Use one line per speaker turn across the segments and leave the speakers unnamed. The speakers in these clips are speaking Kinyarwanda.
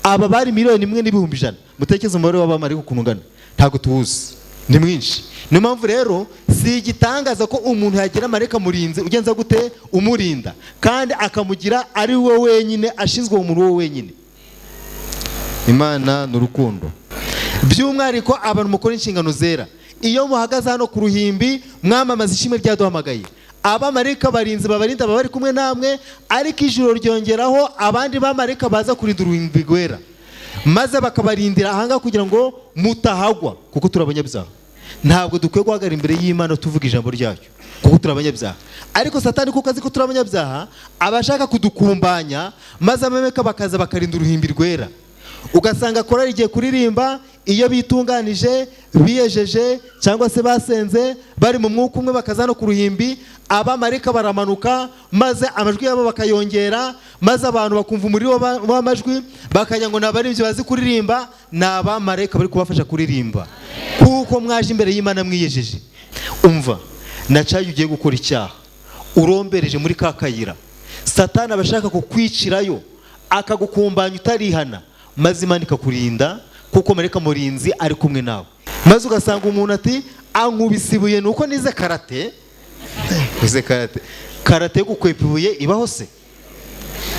Aba bari 1,100,000. Mutekereze umubare w'abamarayika ukuntu ungana, ntabwo tuwuzi, ni mwinshi. Niyo mpamvu rero si igitangaza ko umuntu yagira marayika murinzi ugenza gute, umurinda, kandi akamugira ari we wenyine, ashinzwe uwo muntu we wenyine. Imana ni urukundo. By'umwihariko abantu mukora inshingano zera, iyo muhagaze hano ku ruhimbi mwamamaza ishimwe ryaduhamagaye, abamarayika barinzi babarinda baba bari kumwe namwe, ariko ijoro ryongeraho abandi bamarayika baza kurinda uruhimbi rwera, maze bakabarindira ahangaha kugira ngo mutahagwa, kuko turi abanyabyaha. Ntabwo dukwiye guhagarara imbere y'Imana tuvuga ijambo ryayo kuko turi abanyabyaha. Ariko Satani, kuko azi ko turi abanyabyaha, aba ashaka kudukumbanya, maze abamarayika bakaza bakarinda uruhimbi rwera. Ugasanga korali igiye kuririmba, iyo bitunganije, biyejeje cyangwa se basenze bari mu mwuka umwe, bakaza no ku ruhimbi, abamarayika baramanuka, maze amajwi yabo bakayongera, maze abantu bakumva umuriro w'amajwi, bakajya ngo ni abaririmbyi bazi kuririmba. Ni abamarayika bari kubafasha kuririmba, kuko mwaje imbere y'Imana mwiyejeje. Umva, nacaye ugiye gukora icyaha, urombereje muri ka kayira, Satani aba ashaka kukwicirayo, akagukumbanya utarihana, maze Imana ikakurinda kuko marayika murinzi ari kumwe nawe. Maze ugasanga umuntu ati ankubise ibuye nuko nize karate. Nize karate, karate yo gukwepa ibuye ibaho se?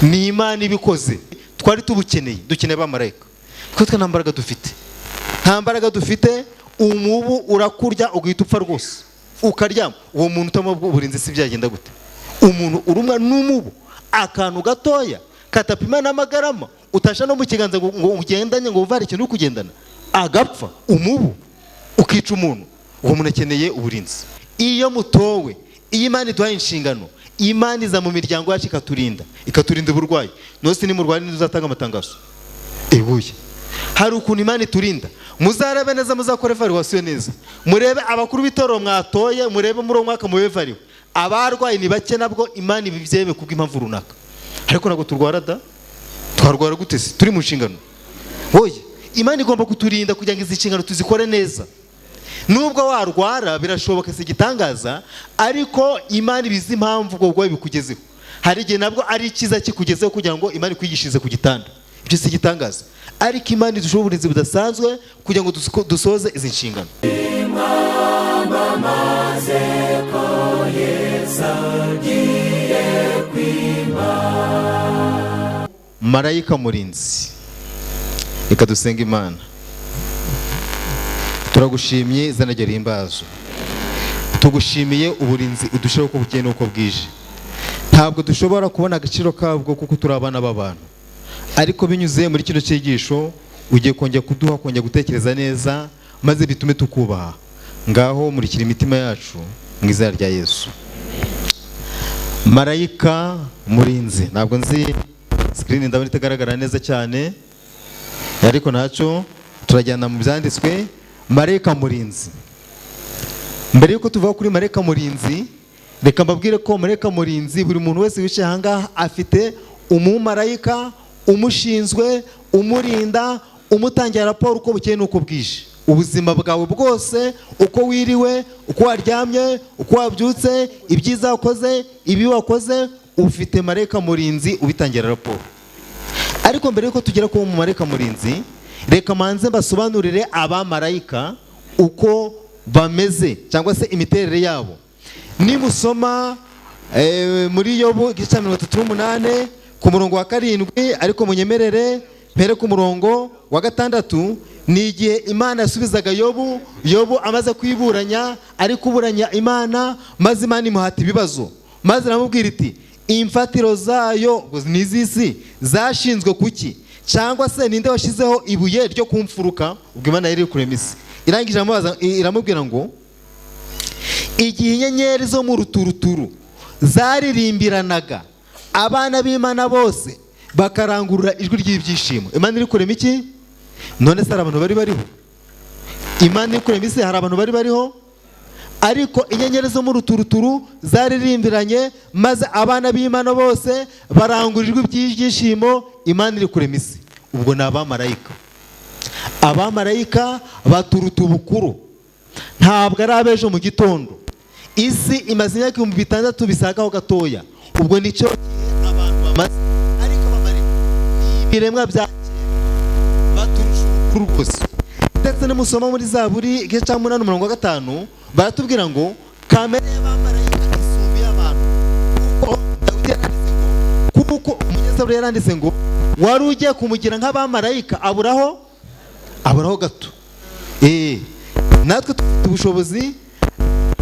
Ni Imana ibikoze. Twari tubukeneye, dukeneye abamarayika kuko twe nta mbaraga dufite, nta mbaraga dufite. Umubu urakurya ugahita upfa rwose, ukaryama. Uwo muntu utamuha uburinzi si byagenda gute? Umuntu urumwa n'umubu, akantu gatoya katapima n'amagarama, utasha no mu kiganza ngo ugendanye, ngo uvare ikintu uri kugendana, agapfa. Umubu ukica umuntu. Uwo muntu akeneye uburinzi. Iyo mutowe, iyo Imana iduhaye inshingano, Imana iza mu miryango yacu ikaturinda, ikaturinda uburwayi. Nose nimurwara ninde uzatanga amatangazo? Ibuye. Hari ukuntu Imana iturinda. Muzarebe neza, muzakore evaluation neza, murebe abakuru b'itorero mwatoye, murebe muri uwo mwaka mubevariwe abarwayi ni bake. Nabwo Imana ibibyeme kubw'impamvu runaka, ariko ntabwo turwara da. Twarwara gute se turi mu nshingano? Oya, Imana igomba kuturinda kugira ngo izi nshingano tuzikore neza. Nubwo warwara birashoboka, si igitangaza, ariko Imana ibizi impamvu ubwo burwayi bikugezeho. Hari igihe nabwo ari icyiza kikugezeho kugira ngo Imana ikwigishirize ku gitanda. Ibyo si igitangaza, ariko Imana idushoboye uburinzi budasanzwe kugira ngo dusoze izi nshingano. Marayika murinzi, reka dusenge Imana. Turagushimye, izina ryawe rihimbazwe. Tugushimiye uburinzi udushyiraho uko bukeye n'uko bwije. Ntabwo dushobora kubona agaciro kabwo kuko turi abana b'abantu, ariko binyuze muri kino cyigisho ugiye kongera kuduha kongera gutekereza neza, maze bitume tukubaha. Ngaho murikira imitima yacu mu izina rya Yesu. Marayika murinzi, ntabwo nzi screen ndabona itagaragara neza cyane, ariko ntacyo, turajyana mu byanditswe. Marayika murinzi. Mbere yuko tuvuga kuri marayika murinzi, reka mbabwire ko marayika murinzi, buri muntu wese wicaye aha ngaha afite umumarayika umushinzwe, umurinda, umutangira raporo uko bukeye n'uko bwije. Ubuzima bwawe bwose, uko wiriwe, uko waryamye, uko wabyutse, ibyiza wakoze, ibi wakoze, ufite marayika murinzi ubitangira raporo. Ariko mbere yuko tugera ku marayika murinzi, reka manze mbasobanurire abamarayika uko bameze cyangwa se imiterere yabo. Nimusoma muri Yobu igice cya 38 ku murongo wa 7, ariko munyemerere mpere ku murongo wa 6, ni igihe Imana yasubizaga Yobu. Yobu amaze kwiburanya, ari kuburanya Imana, maze Imana imuhata ibibazo, maze iramubwira iti imfatiro zayo ni iz'isi zashinzwe kuki? Cyangwa se ninde washyizeho ibuye ryo kumfuruka? Ubwo Imana yari iri kurema isi. Irangije iramubwira ngo igihe inyenyeri zo mu ruturuturu zaririmbiranaga, abana b'Imana bose bakarangurura ijwi ry'ibyishimo. Imana iri kurema iki? None se hari abantu bari bariho? Imana iri kurema isi, hari abantu bari bariho? Ariko inyenyeri zo mu ruturuturu zaririmbiranye, maze abana b'Imana bose barangurura ijwi ry'ibyishimo. Imana iri kurema isi. Ubwo ni abamarayika. Abamarayika baturuta ubukuru, ntabwo ari abejo mu gitondo. Isi imaze imyaka 6000 bisagaho gatoya, ubwo nicyo gihe abantu bamaze. Ariko abamarayika ni ibiremwa bya kera. Rwose ndetse nimusoma muri Zaburi igice cya 8 umurongo wa 5, baratubwira ngo kamere y'abamarayika isumba iy'abantu. Kuko Dawidi yaranditse ngo, kuko umunyezaburi yaranditse ngo wari ugiye kumugira nk'abamarayika aburaho gato. Natwe dufite ubushobozi,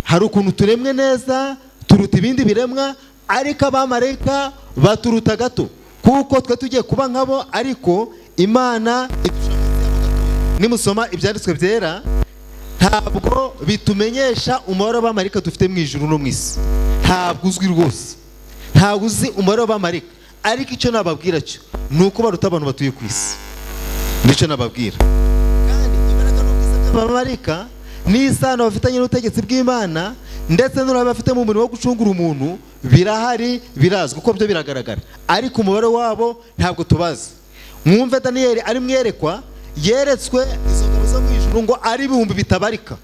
hari ukuntu turemwe neza turuta ibindi biremwa, ariko abamarayika baturuta gato, kuko twe tugiye kuba nkabo, ariko Imana idusha munsi yabo gatoya. Nimusoma ibyanditswe byera, ntabwo bitumenyesha umubare w'abamarayika dufite mu ijuru no mu isi, ntabwo uzwi rwose, ntabwo uzi umubare w'abamarayika. Ariko icyo nababwira cyo ni uko baruta abantu batuye ku isi, nicyo nababwira. Kandi imbaraga n'ubwiza by'abamarayika n'isano bafitanye n'ubutegetsi bw'Imana ndetse n'uruhare bafite mu murimo wo gucungura umuntu birahari, birazwi kuko byo biragaragara, ariko umubare wabo ntabwo tubazi. Mwumve Daniyeli ari mwerekwa, yeretswe izo ngabo zo mu ijuru ngo ari ibihumbi bitabarika,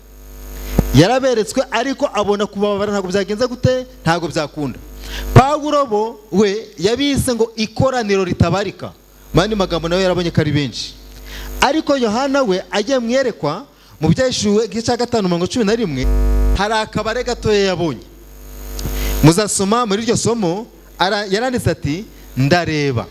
yaraberetswe ariko abona kubabara ntabwo byagenze gute, ntabwo byakunda. Pawulo bo we yabise ngo ikoraniro ritabarika, mandi magambo nawe yarabonye ko ari benshi. Ariko Yohana we agiye mwerekwa mu Byahishuwe igice cya 5 umurongo 11, hari akabare gatoya yabonye. Muzasoma muri iryo somo, yaranditse ati ndareba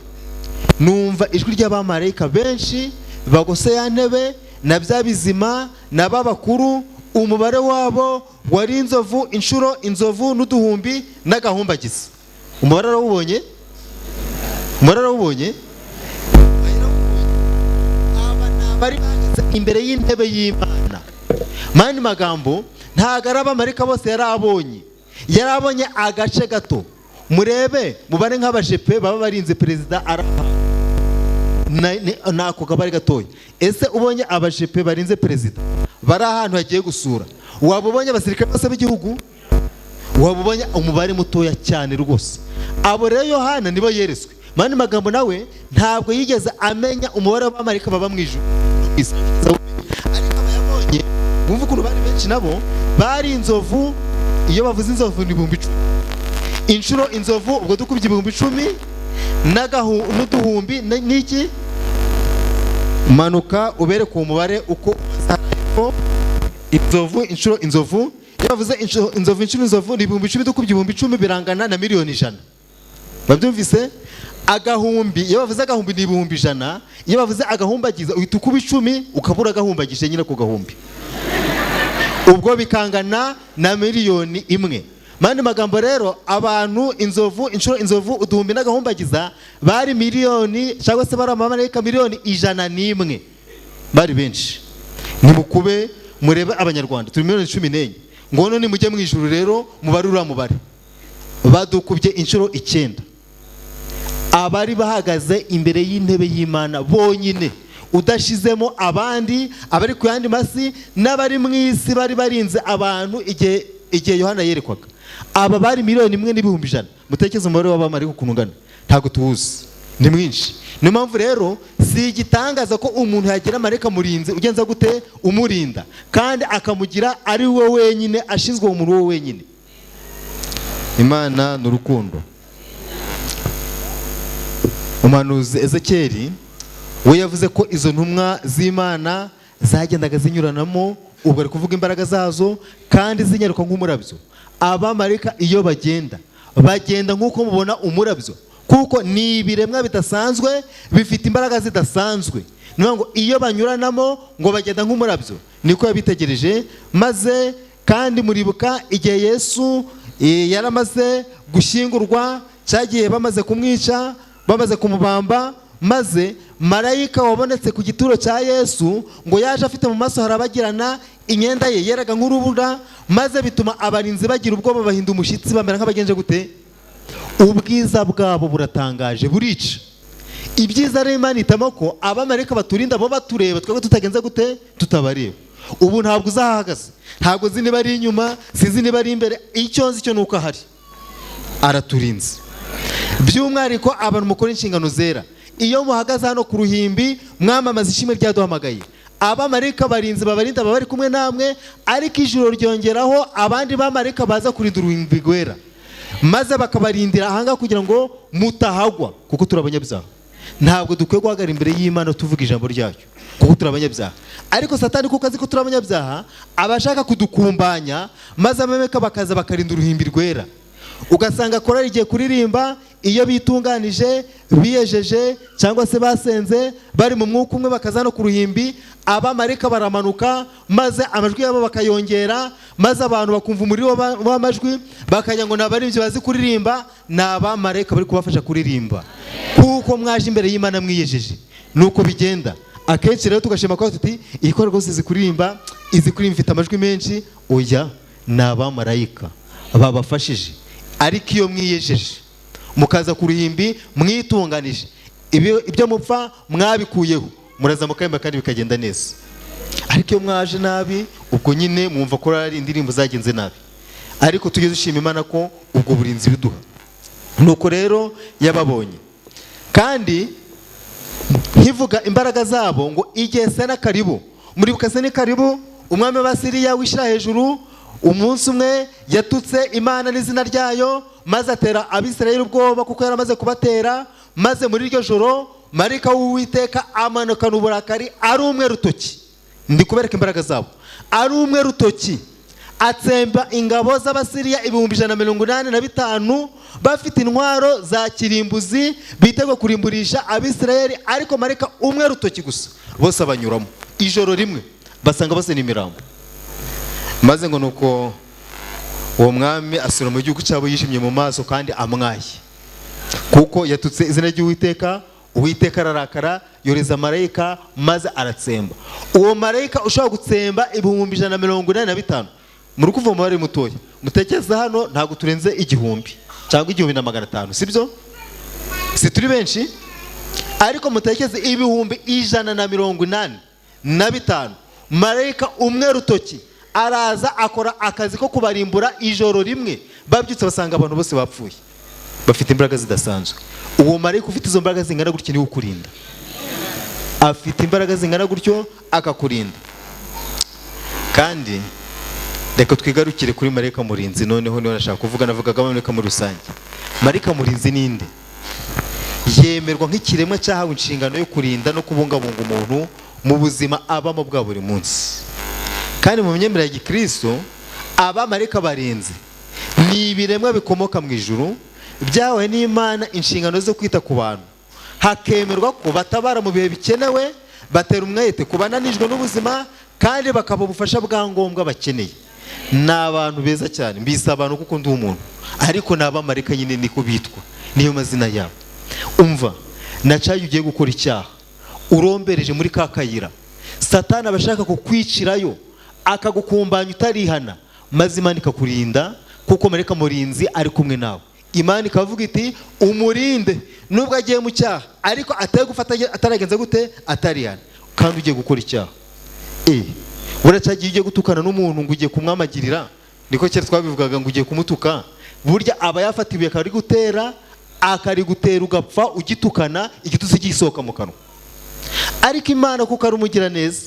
numva ijwi ry'abamarayika benshi bagose ya ntebe na bya bizima na babakuru, umubare wabo wari inzovu inshuro inzovu n'uduhumbi n'agahumbagizi. Umubare arawubonye? Umubare arawubonye? Aba ni abari bahagaze imbere y'intebe y'Imana. Mani magambo ntabwo ari abamarayika bose yarabonye, yarabonye agace gato. Murebe mubare nk'abajepe baba barinze perezida arapa nako kabari gatoya. Ese ubonye abajepe barinze perezida bari ahantu hagiye gusura, waba ubonye abasirikare bose b'igihugu? Waba ubonye umubare mutoya cyane rwose. Abo rero Yohana nibo yeretswe. Mani magambo nawe ntabwo yigeze amenya umubare w'abamarayika baba mu ijuru, ariko abayabonye bumva ukuntu bari benshi, nabo bari inzovu. Iyo bavuze inzovu ni 10,000, inshuro inzovu ubwo dukubye 10,000 n'uduhumbi n'iki, manuka ubereke uwo mubare uko inzovu inshuro inzovu. Iyo bavuze inzovu inshuro inzovu ni 10,000, dukubye 10,000 birangana na 1,000,000. Babyumvise? Agahumbi, iyo bavuze agahumbi ni 100,000, iyo bavuze agahumbagiza uhita ukuba 10 ukabura agahumbagije nyine ku gahumbi, ubwo bikangana na 1,000,000. Mandi magambo rero abantu inzovu inshuro inzovu uduhumbi n'agahumbagiza bari miliyoni, cyangwa se bari abamarayika 101,000,000, bari benshi. Nimukube murebe abanyarwanda turi 14 miliyoni, ngono nimujye mu ijuru rero mubare uriya mubare, badukubye inshuro 9. Abari bahagaze imbere y'intebe y'Imana bonyine, udashizemo abandi abari ku yandi masi n'abari mu isi bari barinze abantu igihe Yohana yerekwaga, aba bari 1,100,000. Mutekereze umubare w'abamarayika ukuntu ungana, ntabwo tuwuzi, ni mwinshi. Niyo mpamvu rero si igitangaza ko umuntu yagira marayika murinzi ugenza gute, umurinda, kandi akamugira ari we wenyine, ashinzwe uwo muntu we wenyine. Imana ni urukundo. Umuhanuzi Ezekiyeli we yavuze ko izo ntumwa z'Imana zagendaga zinyuranamo, ubwo ari kuvuga imbaraga zazo, kandi zinyaruka nk'umurabyo. Abamarayika iyo bagenda bagenda nk'uko mubona umurabyo, kuko ni ibiremwa bidasanzwe bifite imbaraga zidasanzwe. Ni ngo iyo banyuranamo ngo bagenda nk'umurabyo, niko yabitegereje. Maze kandi muribuka igihe Yesu yaramaze gushyingurwa, cyagiye bamaze kumwica, bamaze kumubamba, maze marayika wabonetse ku gituro cya Yesu ngo yaje afite mu maso harabagirana, imyenda ye yeraga nk'urubura, maze bituma abarinzi bagira ubwoba, bahinda umushyitsi, bamera nk'abagenje gute. Ubwiza bwabo buratangaje, burica. Ibyiza rero Imana itamo ko abamarayika baturinda bo batureba, twebwe tutagenze gute, tutabareba. Ubu ntabwo uzahagaze, ntabwo nzi niba ari inyuma, sinzi niba ari imbere, icyo nzi cyo nuko ahari, araturinze. By'umwihariko abantu mukora inshingano zera, iyo muhagaze hano ku ruhimbi mwamamaza ishimwe ryaduhamagaye, abamarayika barinzi babarinda baba bari kumwe namwe, ariko ijuru ryongeraho abandi bamarayika baza kurinda uruhimbi rwera, maze bakabarindira ahangaha kugira ngo mutahagwa, kuko turi abanyabyaha. Ntabwo dukwiye guhagarara imbere y'Imana tuvuga ijambo ryayo. Kuko turi abanyabyaha. Ariko Satani, kuko azi ko turi abanyabyaha, aba ashaka kudukumbanya, maze abamarayika bakaza bakarinda uruhimbi rwera. Ugasanga korali igiye kuririmba, iyo bitunganije, biyejeje cyangwa se basenze bari mu mwuka umwe, bakaza no ku ruhimbi, abamarayika baramanuka, maze amajwi yabo bakayongera, maze abantu bakumva umuriro w'amajwi, bakajya ngo ni abaririmbyi bazi kuririmba. Ni abamarayika bari kubafasha kuririmba, kuko mwaje imbere y'Imana mwiyejeje. Nuko bigenda akenshi. Rero tugashima ko tuti: "Iyi korali rwose izi kuririmba, izi kuririmba, ifite amajwi menshi." Oya, ni abamarayika babafashije. Ariko iyo mwiyejeje, mukaza ku ruhimbi mwitunganije, ibyo mupfa mwabikuyeho, muraza mukaririmba kandi bikagenda neza. Ariko iyo mwaje nabi, ubwo nyine mwumva ko ari indirimbo zagenze nabi. Ariko tujye dushima Imana ko ubwo burinzi biduha. Nuko rero yababonye. Kandi nkivuga imbaraga zabo, ngo igihe Senakaribu, muribuka Senakaribu, umwami w'Abasiriya wishyira hejuru, umunsi umwe yatutse Imana n'izina ryayo, maze atera Abisirayeli ubwoba kuko yari amaze kubatera. Maze muri iryo joro marayika w'Uwiteka amanukana uburakari ari umwe rutoki. Ndi kubereka imbaraga zabo. Ari umwe rutoki atsemba ingabo z'Abasiriya 185,000, bafite intwaro za kirimbuzi, biteguye kurimburisha Abisirayeli. Ariko marayika umwe rutoki gusa, bose abanyuramo ijoro rimwe, basanga bose ni imirambo. Maze ngo nuko uwo mwami asura mu gihugu cyabo yishimye mu maso kandi amwaye, kuko yatutse izina ry'Uwiteka. Uwiteka ararakara, yoreza marayika, maze aratsemba. Uwo marayika ushobora gutsemba 185,000, muri kuva umubare mutoya, mutekereza hano ntabwo turenze 1000 cyangwa 1500, sibyo? Si turi benshi. Ariko mutekereze 185,000, marayika umwe rutoki araza akora akazi ko kubarimbura ijoro rimwe, babyutse basanga abantu bose bapfuye. Bafite imbaraga zidasanzwe. Uwo marayika ufite izo mbaraga zingana gutyo niwe ukurinda. Afite imbaraga zingana gutyo, akakurinda. Kandi reka twigarukire kuri marayika murinzi noneho, niba nashaka kuvuga, navugaga marayika muri rusange. Marayika murinzi ninde? Yemerwa nk'ikiremwa cyahawe inshingano yo kurinda no kubungabunga umuntu mu buzima abamo bwa buri munsi. Kandi mu myemerere ya gikristo, abamarayika barinzi ni ibiremwa bikomoka mu ijuru, byahawe n'Imana inshingano zo kwita ku bantu. Hakemerwa ko batabara mu bihe bikenewe, batera umwete ku bananijwe n'ubuzima, kandi bakaba ubufasha bwa ngombwa bakeneye. Ni abantu beza cyane. Mbise abantu kuko ndi umuntu, ariko ni abamarayika nyine, niko bitwa, niyo mazina yabo. Umva, nacaye ugiye gukora icyaha, urombereje muri ka kayira Satani aba ashaka kukwicirayo, akagukumbanya utarihana, maze Imana ikakurinda kuko marayika murinzi ari kumwe nawe. Imana ikavuga iti: "Umurinde nubwo agiye mu cyaha, ariko atari gufata ataragenza gute? Atarihana." Kandi ugiye gukora icyaha, buracyagiye ugiye gutukana n'umuntu ngo ugiye kumwamagirira, niko kera twabivugaga, ngo ugiye kumutuka, burya aba yafata ibuye akarigutera, akarigutera ugapfa ugitukana, igitutsi gisohoka mu kanwa. Ariko Imana, kuko ari umugiraneza,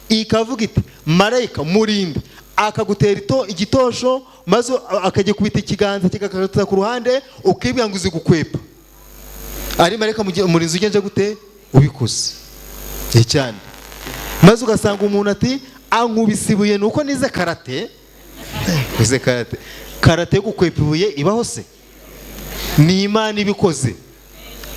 ikavuga iti: "Marayika murinde." Akagutera igitosho, maze akajya kubita ikiganza kigakata ku ruhande, ukibwira ngo uzi gukwepa. Ari marayika murinzi ugenje gute? Ubikoze cyane. Maze ugasanga umuntu ati: "Ankubise ibuye ni uko nize karate." Wize karate? Karate yo gukwepa ibuye ibaho se? Ni Imana ibikoze.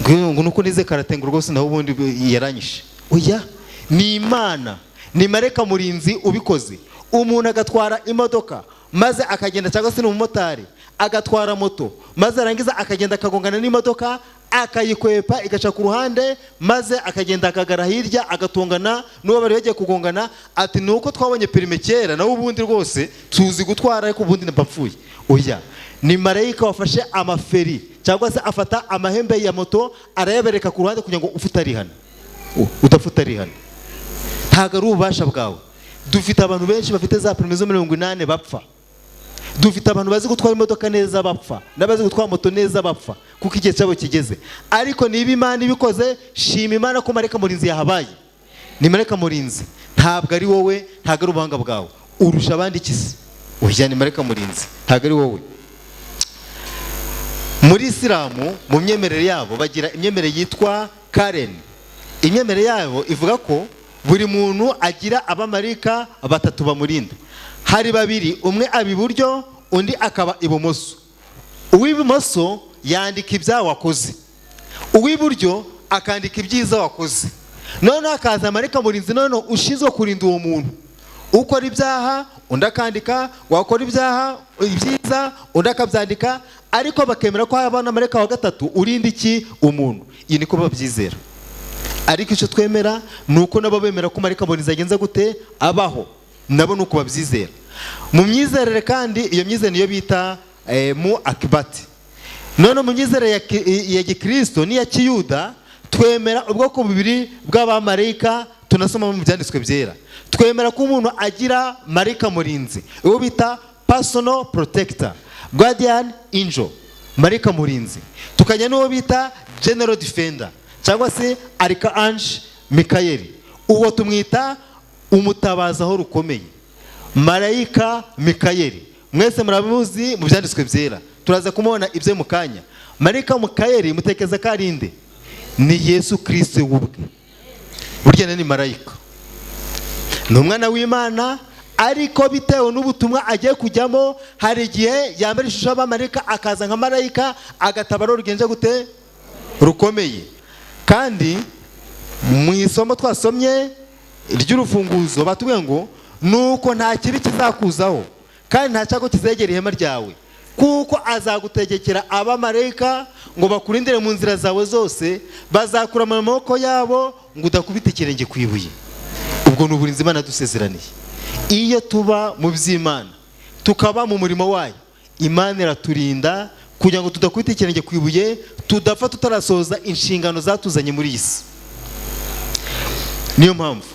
Ngo nuko nize karate, ngo rwose naho ubundi yaranyishe. Oya, ni Imana, ni marayika murinzi ubikoze. Umuntu agatwara imodoka, maze akagenda, cyangwa se ni umumotari agatwara moto, maze arangiza akagenda akagongana n'imodoka, akayikwepa igaca ku ruhande, maze akagenda akagara hirya, agatongana n'uwo bari bagiye kugongana, ati: "Ni uko twabonye permis kera, nawe ubundi rwose tuzi gutwara, ariko ubundi ntapfuye." Oya, ni marayika wafashe amaferi cyangwa se afata amahembe ya moto, arayabereka ku ruhande kugira ngo upfe utarihana, udapfa utarihana. Ntabwo ari ububasha bwawe. Dufite abantu benshi bafite za permis zo 80 bapfa. Dufite abantu bazi gutwara imodoka neza bapfa, n'abazi gutwara moto neza bapfa, kuko igihe cyabo kigeze. Ariko niba Imana ibikoze, shima Imana ko marayika murinzi yahabaye. Ni marayika murinzi, ntabwo ari wowe, ntabwo ari ubuhanga bwawe. Urusha abandi iki se? Oya, ni marayika murinzi, ntabwo ari wowe. Muri Isilamu, mu myemerere yabo, bagira imyemerere yitwa kareni. Imyemerere yabo ivuga ko Buri muntu agira abamarayika batatu bamurinda. Hari babiri, umwe aba iburyo, undi akaba ibumoso. Uw'ibumoso yandika ibyaha wakoze, uw'iburyo akandika ibyiza wakoze. Noneho hakaza marayika murinzi, noneho ushinzwe kurinda uwo muntu ukora ibyaha, undi akandika, wakora ibyaha ibyiza, undi akabyandika. Ariko bakemera ko haba na marayika wa gatatu urinda iki? Umuntu. Iyi niko babyizera. Ariko icyo twemera ni uko nabo bemera ko marayika murinzi agenza gute? Abaho. Nabo ni uko babyizera mu myizerere. Kandi iyo myizerere niyo bita mu akibati. None mu myizerere ya gikristo n'iya kiyuda, twemera ubwoko bubiri bw'abamarayika tunasoma mu byanditswe byera. Twemera ko umuntu agira marayika murinzi, uwo bita personal protector, guardian angel, marayika murinzi. Tukajya n'uwo bita general defender cyangwa se archangel Mikayeli. Uwo tumwita umutabazi aho rukomeye, marayika Mikayeli. Mwese muramuzi mu byanditswe byera, turaza kumubona ibyo mu kanya. Marayika Mikayeli mutekereza ko ari nde? Ni Yesu Kirisito ubwe. Burya ni marayika, ni umwana w'Imana, ariko bitewe n'ubutumwa agiye kujyamo, hari igihe yambara ishusho y'abamarayika, akaza nka marayika, agatabara rugenje gute? Rukomeye. Kandi mu isomo twasomye ry'urufunguzo batubwiye ngo nuko nta kibi kizakuzaho, kandi nta cyago kizegera ihema ryawe, kuko azagutegekera abamarayika ngo bakurindire mu nzira zawe zose, bazakura mu maboko yabo ngo udakubita ikirenge ku ibuye. Ubwo ni uburinzi Imana dusezeraniye. Iyo tuba mu by'Imana, tukaba mu murimo wayo, Imana iraturinda kugira ngo tudakubita ikirenge ku ibuye, tudapfa tutarasohoza inshingano zatuzanye muri iyi si. Niyo mpamvu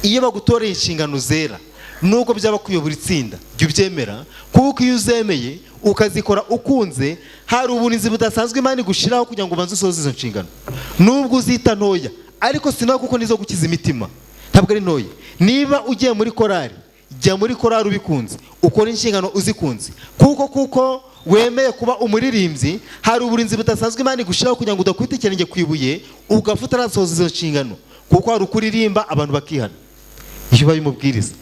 iyo bagutoreye inshingano zera, nubwo byaba kuyobora itsinda, jya ubyemera, kuko iyo uzemeye ukazikora ukunze, hari uburinzi budasanzwe Imana igushyiraho kugira ngo ubanze usoze izo nshingano, nubwo uzita ntoya. Ariko si ntoya, kuko nizo gukiza imitima, ntabwo ari ntoya. Niba ugiye muri korari, jya muri korari ubikunze, ukora inshingano uzikunze, kuko wemeye kuba umuririmbyi, hari uburinzi budasanzwe Imana igushyiraho kugira ngo udakubita ikirenge ku ibuye ugapfa utarasohoza izo nshingano, kuko hari uko uririmba abantu bakihana iyo ubaye umubwiriza.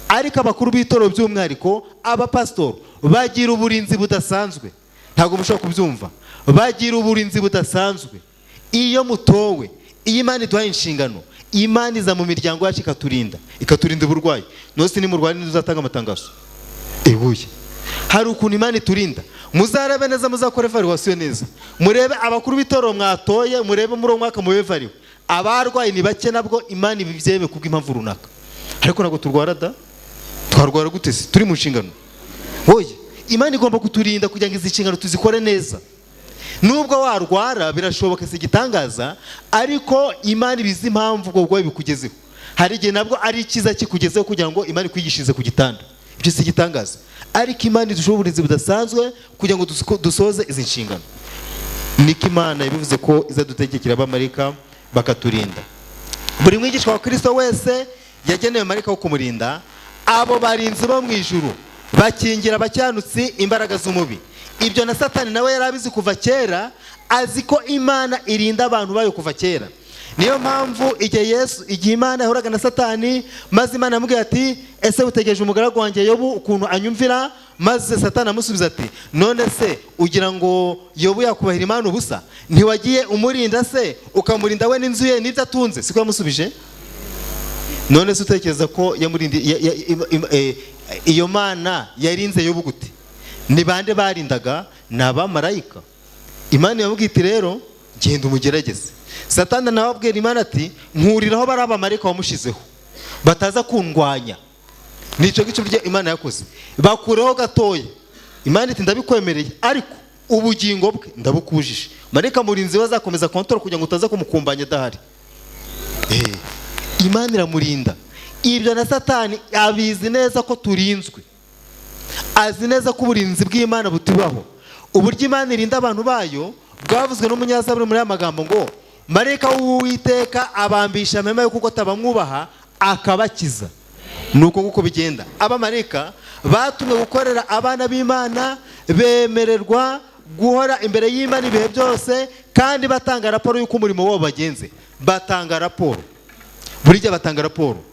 Ariko abakuru b'itorero, by'umwihariko abapasitori, bagira uburinzi budasanzwe. Ntabwo mushobora kubyumva. Bagira uburinzi budasanzwe iyo mutowe. Iyo Imana iduhaye inshingano, Imana iza mu miryango yacu ikaturinda, ikaturinda uburwayi. Nose nimurwara ntuzatanga amatangazo ibuye? Hari ukuntu Imana iturinda. Muzarebe neza, muzakore évaluation neza, murebe abakuru b'itorero mwatoye, murebe muri uwo mwaka mubevariwe, abarwayi ni bake. Nabwo Imana ibibyeme kubw'impamvu runaka. Ariko ntabwo turwara da. Twarwara gute se turi mu nshingano? Oya, Imana igomba kuturinda kugira ngo izi nshingano tuzikore neza. Nubwo warwara, birashoboka, si igitangaza, ariko Imana ibizi impamvu ubwo burwayi bukugezeho. Hari igihe nabwo ari icyiza kikugezeho kugira ngo Imana ikwigishirize ku gitanda. Ibyo si igitangaza, ariko Imana idushoboye uburinzi budasanzwe kugira ngo dusoze izi nshingano. Niko Imana yabivuze ko izadutegekera abamarayika bakaturinda. Buri mwigishwa wa Kirisito wese yagenewe marayika wo kumurinda. Abo barinzi bo mu ijuru bakingira abakiranutsi imbaraga z'umubi. Ibyo na Satani nawe yari abizi kuva kera, azi ko Imana irinda abantu bayo kuva kera. Niyo mpamvu igihe Yesu, igihe Imana yahuraga na Satani, maze Imana yamubwiye ati: "Ese utegereje umugaragu wanjye Yobu ukuntu anyumvira?" Maze Satani amusubiza ati: "None se ugira ngo Yobu yakubahira Imana ubusa? Ntiwagiye umurinda se, ukamurinda we n'inzu ye n'ibyo atunze?" Siko yamusubije? None se utekereza ko yamurindi iyo Mana yarinze Yobu gute? Ni bande barindaga? Ni abamarayika. Imana yamubwiye iti: "Rero genda umugerageze." Satani nawe abwira Imana ati: "Nkuriraho bari abamarayika wamushizeho, bataza kundwanya." Nicyo ngicyo burya Imana yakoze, bakureho gatoya. Imana iti: "Ndabikwemereye, ariko ubugingo bwe ndabukujije. Marayika murinzi we azakomeza contrôle kugira ngo utaza kumukumbanya adahari." Imana iramurinda. Ibyo na Satani abizi neza ko turinzwe, azi neza ko uburinzi bw'Imana butubaho. Uburyo Imana irinda abantu bayo bwavuzwe n'umunyazaburi muri aya magambo ngo: "Marayika w'Uwiteka abambisha amahema yo kuko atabamwubaha, akabakiza." Ni uko nguko bigenda. Abamarayika batumwe gukorera abana b'Imana, bemererwa guhora imbere y'Imana ibihe byose, kandi batanga raporo y'uko umurimo wabo bagenze. Batanga raporo, buri gihe batanga raporo.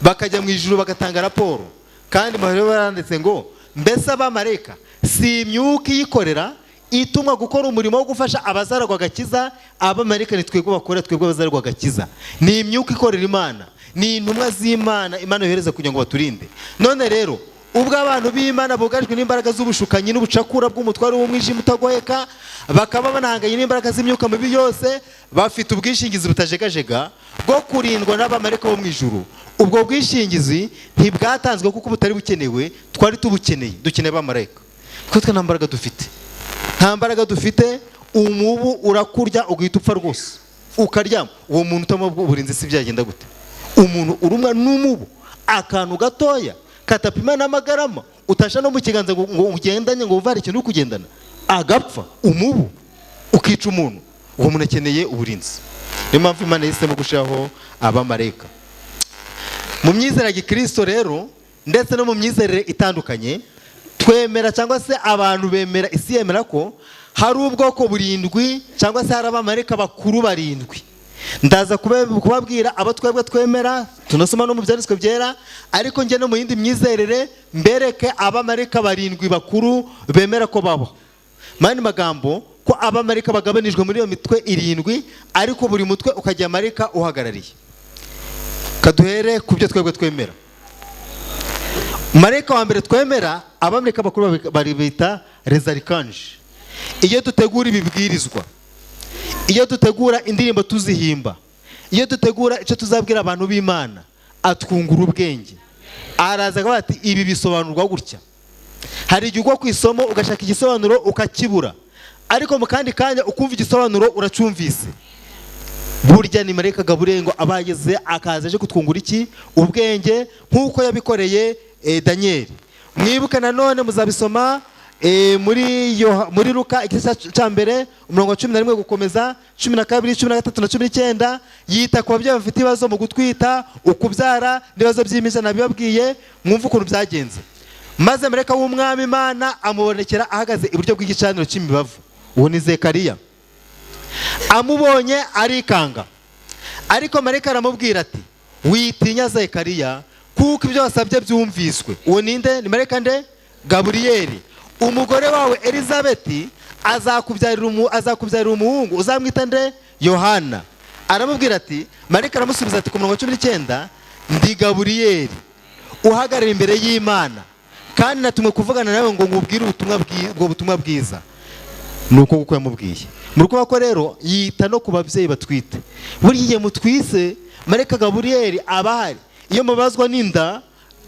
Bakajya mu ijuru bagatanga raporo. Kandi mu baranditse ngo mbese abamarayika si imyuka iyikorera itumwa gukora umurimo wo gufasha abazaragwa agakiza? Abamarayika ni twebwe bakora, twebwe abazaragwa agakiza. Ni imyuka ikorera Imana, ni intumwa z'Imana Imana yohereza kugira ngo baturinde. None rero ubwo abantu b'Imana bugarijwe n'imbaraga z'ubushukanyi n'ubucakura bw'umutwaro w'umwijima utagoheka, bakaba banahanganye n'imbaraga z'imyuka mibi yose, bafite ubwishingizi butajegajega bwo kurindwa n'abamarayika bo mu ijuru. Ubwo bwishingizi ntibwatanzwe kuko butari bukenewe, twari tubukeneye. Dukeneye abamarayika kuko twe nta mbaraga dufite, nta mbaraga dufite. Umubu urakurya ugahita upfa rwose, ukaryama. Uwo muntu utamuha uburinzi si byagenda gute? Umuntu urumwa n'umubu akantu gatoya katapima n'amagarama, utasha no mu kiganza ngo ugendanye, ngo uvare ikintu uri kugendana, agapfa. Umubu ukica umuntu. Uwo muntu akeneye uburinzi. Niyo mpamvu Imana yahisemo gushyiraho abamarayika. Mu myizerere ya gikristo rero, ndetse no mu myizerere itandukanye, twemera cyangwa se abantu bemera, isi yemera ko hari ubwoko burindwi cyangwa se hari abamarayika bakuru barindwi. Ndaza kubabwira abo twebwe twemera, tunasoma no mu byanditswe byera, ariko njye no mu yindi myizerere mbereke abamarayika barindwi bakuru bemera ko babaho. Mu yandi magambo, ko abamarayika bagabanijwe muri iyo mitwe irindwi, ariko buri mutwe ukagira marayika uhagarariye. Kaduhere ku byo twebwe twemera. Marayika wa mbere twemera, abamarayika bakuru bari bita les archanges. Iyo dutegura ibibwirizwa, iyo dutegura indirimbo tuzihimba, iyo dutegura icyo tuzabwira abantu b'Imana, atwungura ubwenge. Araza akavuga ati ibi bisobanurwa gutya. Hari igihe ugwa ku isomo ugashaka igisobanuro ukakibura, ariko mu kandi kanya ukumva igisobanuro uracyumvise. Burya ni marayika Gaburiyeli ngo aba yageze, akaza aje kutwungura iki? Ubwenge, nk'uko yabikoreye Daniyeli. Mwibuke nanone muzabisoma muri Luka igice cya 1, umurongo wa 11 gukomeza 12, 13 na 19. Yita ku babyeyi bafite ibibazo mu gutwita, ukubyara n'ibibazo by'impinja. Nabibabwiye, mwumve ukuntu byagenze. Maze marayika w'Umwami Imana amubonekera ahagaze iburyo bw'igicaniro cy'imibavu. Uwo ni Zekariya. Amubonye arikanga, ariko marayika aramubwira ati witinya Zekariya, kuko ibyo wasabye byumviswe. Uwo ninde? Ni marayika nde? Gaburiyeli. Umugore wawe Elizabeti azakubyarira umuhungu, uzamwita nde? Yohana. Aramubwira ati, marayika aramusubiza ati ku murongo wa 19, ndi Gaburiyeli uhagarara imbere y'Imana, kandi natumwe kuvugana nawe ngo nkubwire ubwo butumwa bwiza. Ni uko nguko yamubwiye. Muri kuvuga ko rero yita no ku babyeyi batwite. Buriya igihe mutwise, marayika Gaburiyeli aba ahari. Iyo mubazwa n'inda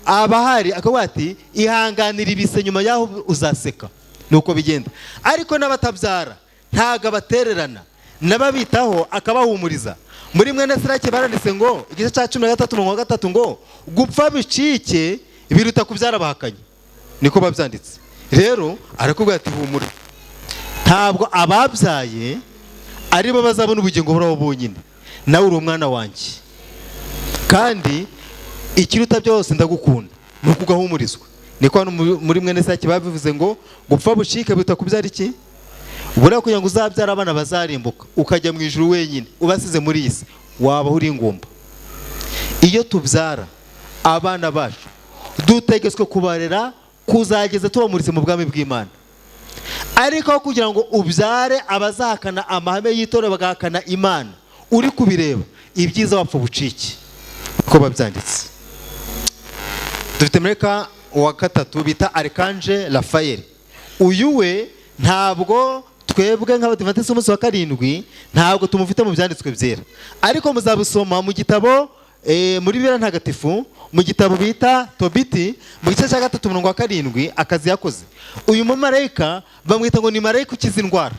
aba ahari, akavuga ati ihanganira ibise, nyuma yaho uzaseka. Ni uko bigenda. Ariko n'abatabyara ntabwo abatererana, n'ababitaho akabahumuriza. Muri mwene Siraki baranditse ngo igice cya 13 umurongo wa 3 ngo gupfa bicike biruta kubyara abahakanye. Niko babyanditse. Rero arakubwira ati humura, ntabwo ababyaye aribo bazabona ubugingo buhoraho bonyine, nawe uri umwana wanjye, kandi ikiruta byose ndagukunda. Ni uko ugahumurizwa. Niko hano muri mwene Siraki babivuze ngo gupfa bucike biruta kubyara iki? Buriya kugira ngo uzabyara abana bazarimbuka ukajya mu ijuru wenyine ubasize muri iyi si, wabaho uri ingumba. Iyo tubyara abana bacu, dutegetswe kubarera kuzageza tubamuritse mu bwami bw'Imana. Ariko aho kugira ngo ubyare abazahakana amahame y'itorero, bagahakana Imana, uri kubireba, ibyiza wapfa bucike. Uko babyanditse. Dufite marayika wa gatatu bita Archange Raphael. Uyu we ntabwo twebwe nk'Abadivantisiti umunsi wa karindwi ntabwo tumufite mu byanditswe byera, ariko muzabisoma mu gitabo muri Bibiliya Ntagatifu, mu gitabo bita Tobiti, mu gice cya 3 umurongo wa 7, akazi yakoze. Uyu mumarayika bamwita ngo ni marayika ukiza indwara.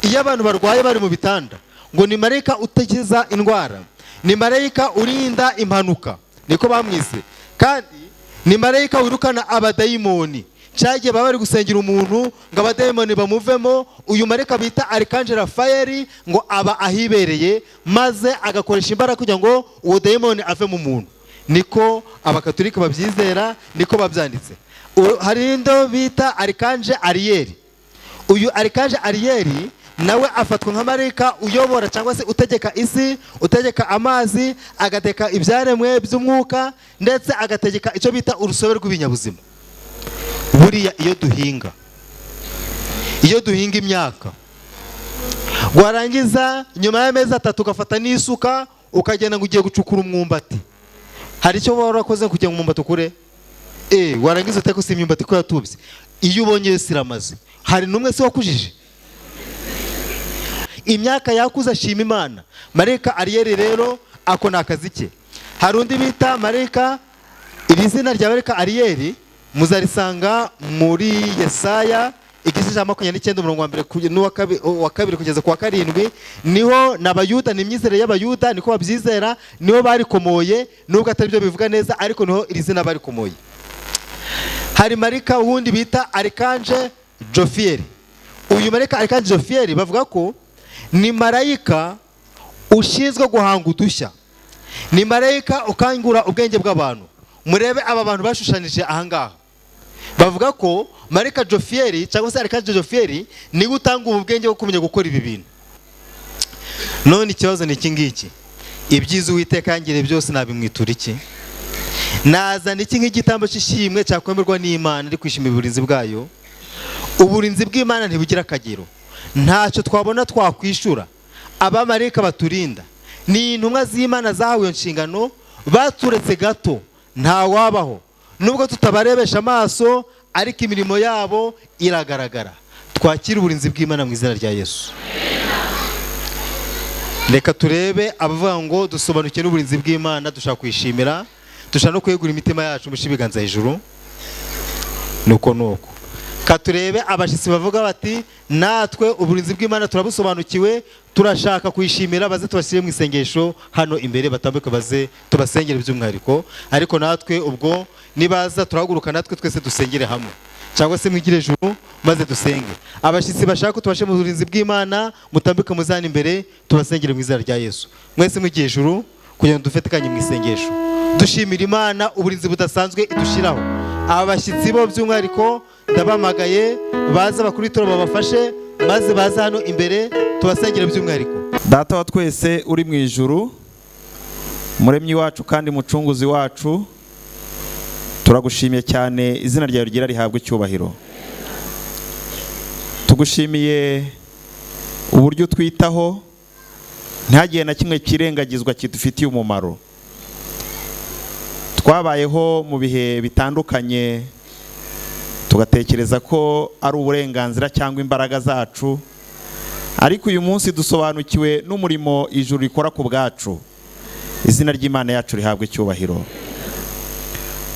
Iyo abantu barwaye bari mu bitanda, ngo ni marayika utakiza indwara, ni marayika urinda impanuka, niko bamwise. Kandi ni marayika wirukana abadayimoni. Cyagiye baba bari gusengera umuntu ngo abadayimoni bamuvemo, uyu marayika bita Archange Raphael ngo aba ahibereye, maze agakoresha imbaraga kugira ngo uwo dayimoni ave mu muntu. Niko Abakatolika babyizera, niko babyanditse. Hari indi bita Archange Ariel. Uyu Archange Ariel Nawe afatwa nka marayika uyobora cyangwa se utegeka isi, utegeka amazi, agategeka ibyaremwe by'umwuka, ndetse agategeka icyo bita urusobe rw'ibinyabuzima. Buriya iyo duhinga imyaka, warangiza nyuma y'amezi 3 ugafata n'isuka ukagenda ngo ugiye gucukura umwumbati, hari icyo waba warakoze kugira ngo umwumbati ukure? Warangiza uteka si imyumbati ko yatubye, iyo ubonye yose iramaze. Hari n'umwe se wakujije imyaka yakuze ashima Imana? Marayika Ariyeli rero ako ni akazi ke. Hari undi bita marayika, iri zina rya marayika Ariyeli muzarisanga muri Yesaya igice cya 29, umurongo wa mbere n'uwa kabiri kugeza ku wa karindwi. Niho ni Abayuda, ni imyizerere y'Abayuda, niko babyizera, niho barikomoye, nubwo atari byo bivuga neza, ariko niho iri zina barikomoye. Hari marayika wundi bita Archangel Jophiel. Uyu marayika Archangel Jophiel bavuga ko ni marayika ushinzwe guhanga udushya, ni marayika ukangura ubwenge bw'abantu. Murebe aba bantu bashushanyije ahangaha, bavuga ko marayika Jophiel cyangwa se Archangel Jophiel niwe utanga ubu bwenge bwo kumenya gukora ibi bintu. None ikibazo ni iki ngiki: ibyiza Uwiteka yangiriye byose nabimwitura iki? Nazana iki nk'igitambo cy'ishimwe cyakwemerwa n'Imana ari kwishimira uburinzi bwayo? Uburinzi bw'Imana ntibugira akagero, ntacyo twabona twakwishura abamarayika baturinda. Ni intumwa z'Imana zahawe iyo nshingano, baturetse gato ntawabaho. Nubwo tutabarebesha amaso, ariko imirimo yabo iragaragara. Twakire uburinzi bw'Imana mu izina rya Yesu. Reka turebe abavuga ngo dusobanukiwe n'uburinzi bw'Imana, dushaka kwishimira, dushaka no kwegura imitima yacu, mushyire ibiganza hejuru. Nuko nuko katurebe abashyitsi bavuga bati natwe uburinzi bw'Imana turabusobanukiwe, turashaka kuyishimira, baze tubashyire mu isengesho hano imbere, batambuke baze tubasengere by'umwihariko. Ariko natwe ubwo nibaza turahaguruka natwe twese dusengere hamwe, cyangwa se mwigire ejuru maze dusenge. Abashyitsi bashaka ko tubashe mu burinzi bw'Imana, mutambike muzana imbere tubasengere mu izina rya Yesu. Mwese mwigiye ejuru kugira ngo dufatikanye mu isengesho dushimira Imana uburinzi budasanzwe idushyiraho. Aba bashyitsi bo by'umwihariko ndabamagaye, baze bakuru itorero babafashe, maze baze hano imbere tubasengere by'umwihariko.
Data wa twese uri mu ijuru, Muremyi wacu kandi Mucunguzi wacu, turagushimiye cyane, izina ryawe ryera rihabwa icyubahiro. Tugushimiye uburyo utwitaho, ntihagire na kimwe kirengagizwa kidufitiye umumaro. Twabayeho mu bihe bitandukanye, tugatekereza ko ari uburenganzira cyangwa imbaraga zacu, ariko uyu munsi dusobanukiwe n'umurimo ijuru rikora ku bwacu. Izina ry'Imana yacu rihabwa icyubahiro.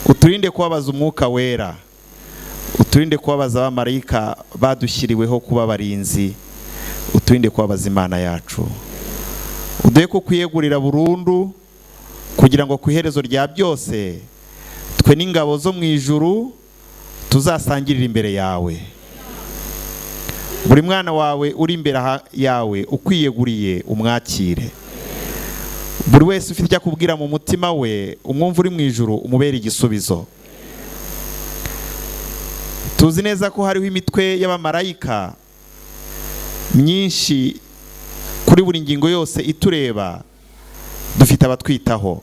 Uturinde kubabaza Umwuka Wera, uturinde kubabaza abamarayika badushyiriweho kuba abarinzi, uturinde kubabaza Imana yacu. Uduhe ko kwiyegurira burundu, kugira ngo ku iherezo rya byose twe n'ingabo zo mu ijuru tuzasangirire imbere yawe. Buri mwana wawe uri imbere yawe ukwiyeguriye umwakire. Buri wese ufite icyo akubwira mu mutima we, umwumva uri mu ijuru umubere igisubizo. Tuzi neza ko hariho imitwe y'abamarayika myinshi kuri buri ngingo yose itureba. Dufite abatwitaho,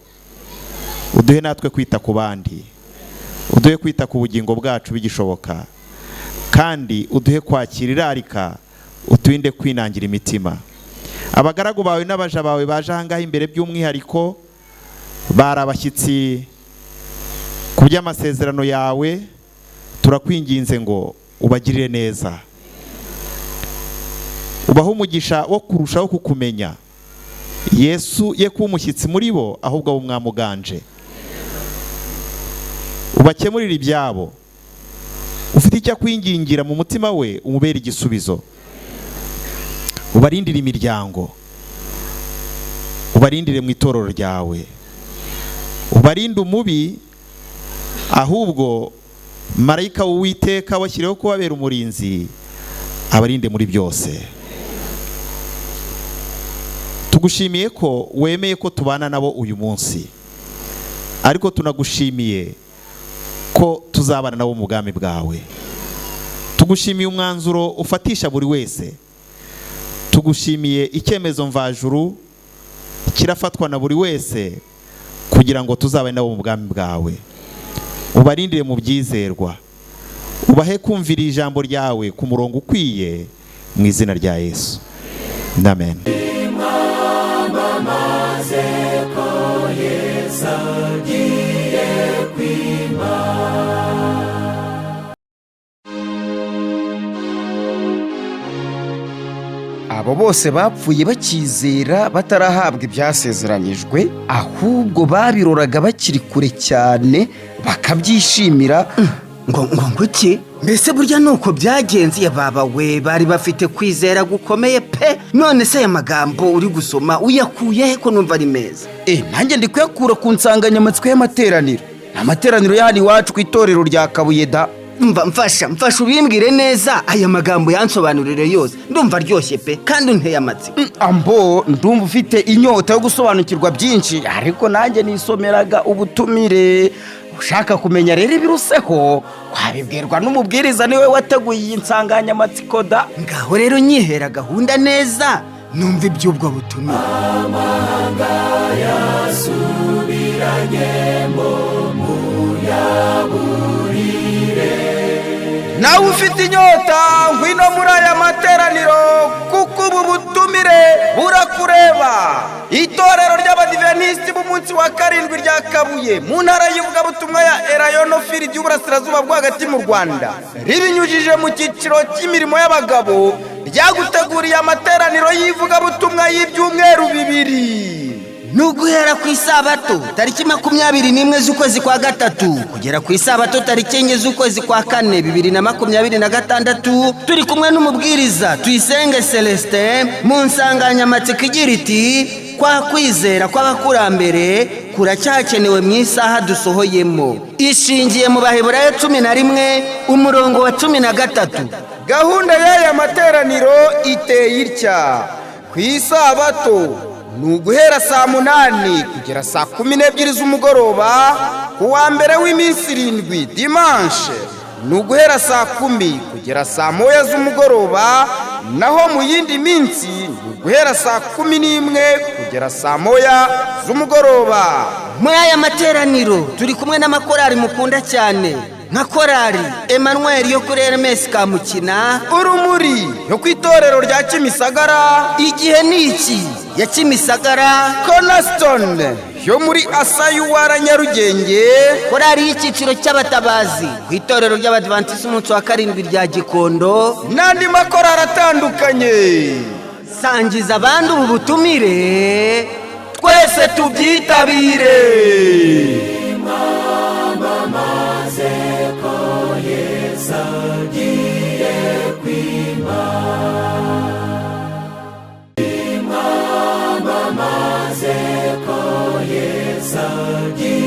uduhe natwe kwita ku bandi, uduhe kwita ku bugingo bwacu bigishoboka, kandi uduhe kwakira irarika, uturinde kwinangira imitima. Abagaragu bawe n'abaja bawe baje ahangaha imbere by'umwihariko bari abashyitsi ku by'amasezerano yawe, turakwinginze ngo ubagirire neza, ubahe umugisha wo kurushaho kukumenya. Yesu ye kuba umushyitsi muri bo, ahubwo abe umwami uganje. Ubakemurire ibyabo. Ufite icyo akwingingira mu mutima we, umubere igisubizo. Ubarindire imiryango, ubarindire mu itorero ryawe, ubarinde umubi, ahubwo marayika w'Uwiteka washyiriweho kubabera umurinzi abarinde muri byose. Tugushimiye ko wemeye ko tubana nabo uyu munsi, ariko tunagushimiye ko tuzabana nabo mu bwami bwawe. Tugushimiye umwanzuro ufatisha buri wese. Tugushimiye icyemezo mvajuru kirafatwa na buri wese kugira ngo tuzabe nabo mu bwami bwawe. Ubarindire mu byizerwa, ubahe kumvira ijambo ryawe ku murongo ukwiye, mu izina rya Yesu, amen.
Abo bose bapfuye bakizera batarahabwa ibyasezeranyijwe, ahubwo babiroraga bakiri kure cyane bakabyishimira.
Ngo ngo nguki mbese burya nuko byagenze? Baba we, bari bafite kwizera gukomeye pe. None se aya magambo uri gusoma uyakuye he ko numva ari meza?
Nanjye ndi kuyakura ku nsanganyamatsiko y'amateraniro, amateraniro ya hano iwacu ku itorero rya Kabuye da.
Mva mfasha mfasha ubimbwire neza, aya magambo yansobanurire yose, ndumva aryoshye pe kandi unteye amatsiko.
Ambo ndumva ufite inyota yo gusobanukirwa byinshi, ariko nanjye nisomeraga ubutumire. Ushaka kumenya rero ibiruseho wabibwirwa n'umubwiriza, niwe wateguye iyi nsanganyamatsiko da.
Ngaho rero nyihera gahunda neza numva iby'ubwo butumire.
Nawe ufite inyota ngwino muri aya materaniro, kuko ubu butumire burakureba. Itorero ry'Abadiventisiti b'umunsi wa karindwi rya Kabuye mu ntara y'ivugabutumwa ya Elayono Field y'Uburasirazuba bwo hagati mu Rwanda, ribinyujije mu cyiciro cy'imirimo y'abagabo, ryaguteguriye amateraniro y'ivugabutumwa y'ibyumweru 2.
Ni uguhera ku isabato tariki 21 z'ukwezi kwa 3 kugera ku isabato tariki 4 z'ukwezi kwa 4 2026, turi kumwe n'umubwiriza Tuyisenge Celestin mu nsanganyamatsiko igira iti: kwa kwizera kw'abakurambere kuracyakenewe mu isaha dusohoyemo, ishingiye mu Baheburayo 11 umurongo wa 13.
Gahunda y'aya materaniro iteye itya: ku isabato ni uguhera saa 8 kugera saa 12 z'umugoroba. Ku wa mbere w'iminsi 7 dimanche ni uguhera saa 10 kugera saa 1 z'umugoroba, naho mu yindi minsi ni uguhera saa 11 kugera saa 1 z'umugoroba.
Muri aya materaniro turi kumwe n'amakorari mukunda cyane, nka korari Emmanuel yo kuri RMS Kamukina,
Urumuri yo ku itorero rya Kimisagara,
Igihe Niki ya Kimisagara,
Cornerstone yo muri Asayuwara Nyarugenge,
korari y'icyiciro cy'abatabazi ku itorero ry'Abadventisi umunsi wa 7 rya Gikondo,
n'andi makorari atandukanye.
Sangiza abandi ubu butumire,
twese tubyitabire.
Yesu.